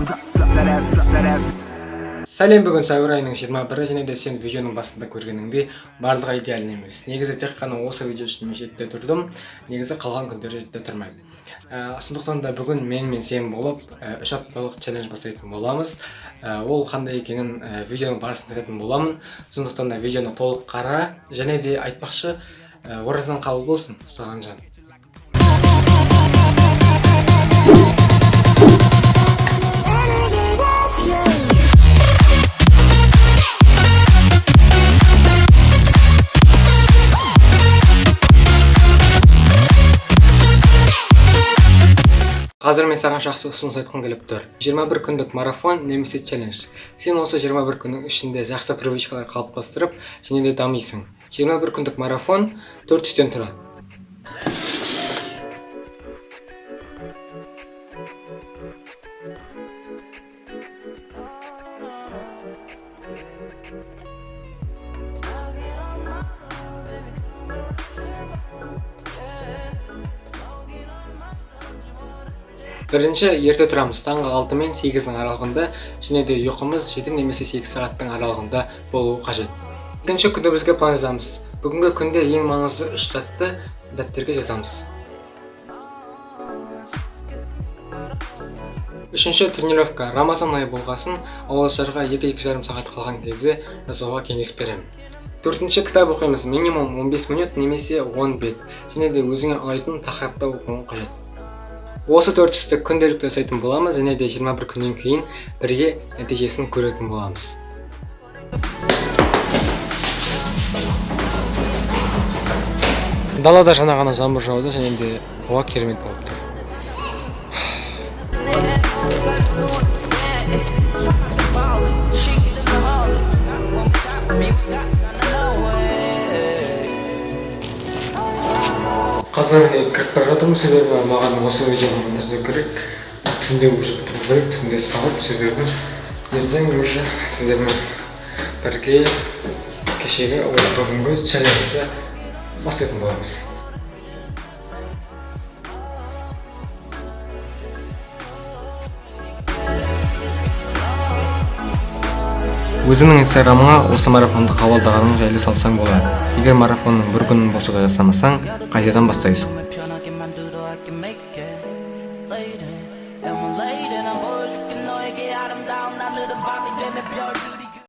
down, drop, drop that ass, drop that ass. Сәлем, бүгін сәуір айының 21-і және де сен видеоның басында көргеніңдей, барлығы идеальный емес. Негізі тек қана осы видео үшін мен жетіде тұрдым, негізі қалған күндері жетіде тұрмаймын. Сондықтан да бүгін мен мен сен болып 3 апталық челлендж бастайтын боламыз. Ол қандай екенін видеоның барысында айтатын боламын. Сондықтан да видеоны толық қара және де айтпақшы, оразаң қабыл болсын, саған жан. Қазір мен саған жақсы ұсыныс айтқым келіп тұр. 21 күндік марафон немесе челлендж. Сен осы 21 күннің ішінде жақсы привычкалар қалыптастырып және де дамисың. 21 күндік марафон 4 түстен тұрады. Бірінші, ерте тұрамыз, таңғы 6 мен 8-дің аралығында және де ұйқымыз 7 немесе 8 сағаттың аралығында болуы қажет. Екінші, күнімізге план жазамыз. Бүгінгі күнде ең маңызды 3 затты дәптерге жазамыз. Үшінші, тренировка. Рамазан айы болғасын, ауызашарға 2-2,5 сағат қалған кезде жасауға кеңес беремін. Төртінші, кітап оқимыз. Минимум 15 минут немесе 10 бет. Және де өзіңе ұнайтын тақырыпта оқуың қажет. Осы төрт істі күнделікті жасайтын боламыз және де 21 күннен кейін бірге нәтижесін көретін боламыз. Далада жаңа ғана жаңбыр жауды және де ауа керемет болып тұр. Қазір мен кіріп бара жатырмын, себебі маған осы видеоны монтаждау керек. Түнде уже бітіру керек, түнде салып, себебі ертең уже сіздермен бірге кешегі, ой, бүгінгі челленджді бастайтын боламыз. Өзіңнің инстаграмыңа осы марафонды қабылдағаның жайлы салсаң болады. Егер марафонның бір күнін болса да жасамасаң, қайтадан бастайсың. 편하게 만들어 I can make it late and we're late and I'm 보여줄게 너에게 아름다운 하늘은 밤이 되면 별들이